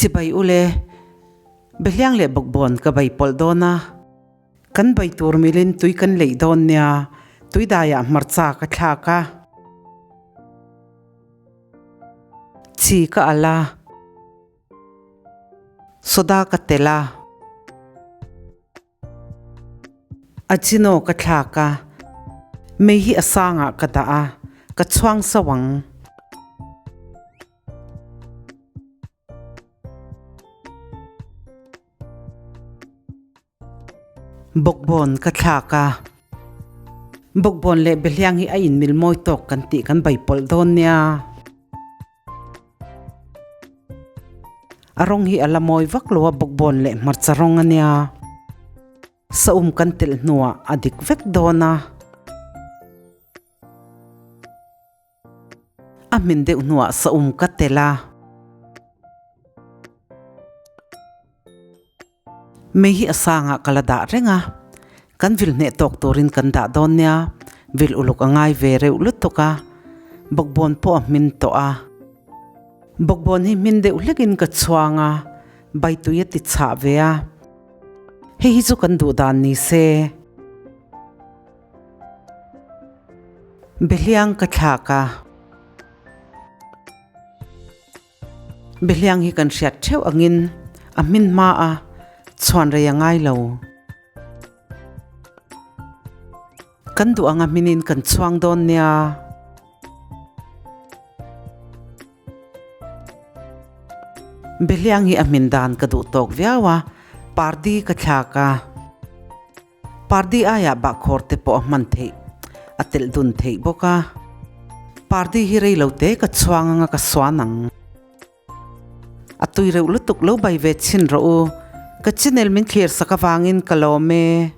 Chibai ule, Behliang leh bawkbawn ka bai pawlh dawn a. Kan bai tur milin tui kan leih dawn nia, tui daiah hmarcha ka thlak a. Chi ka alh a. Soda ka telh a. Ajino ka thlak a. Mei hi a sangah ka dah a, ka chhuang sauh ang. Bawkbawn ka thlak a. Bawkbawn leh Behliang hi a inmil mawi tawk kan tih kan bai pawlh dawn nia. A rawng hi a la mawi vak lo a bawkbawn leh hmarcha rawng a nia. Saum kan telh hnuah a dik vek dawn a. A hmin deuh hnuah saum ka tel a. Mei hi a sangah ka la dah reng a, kan vil hneh tawk turin kan dah dawn nia, vil uluk a ngai ve reuh lutuk a, bawkbawn pawh a hmin tawh a. Bawkbawn hi hmin deuh hlekin ka chhuang a, baitui a ti chhah ve a. Hei hi chu kan duh dan ni se. Behliang ka thlak a. Behliang hi kan hriat theuh angin a hmin hma a chhuan rei a ngai lo. Kan duh anga hminin kan chhuang dawn nia. Behliang hi a hmin dan ka duh tawk viau a, pardi ka thlak a. Pardi aiah bahkhawr te pawh a hman theih, a telh dun theih bawk a. Pardi hi rei lo te ka chhuang anga ka suan ang. A tui reuh lutuk lo bai ve chhin rawh u. Ka channel min thlir sak avangin ka lawm e.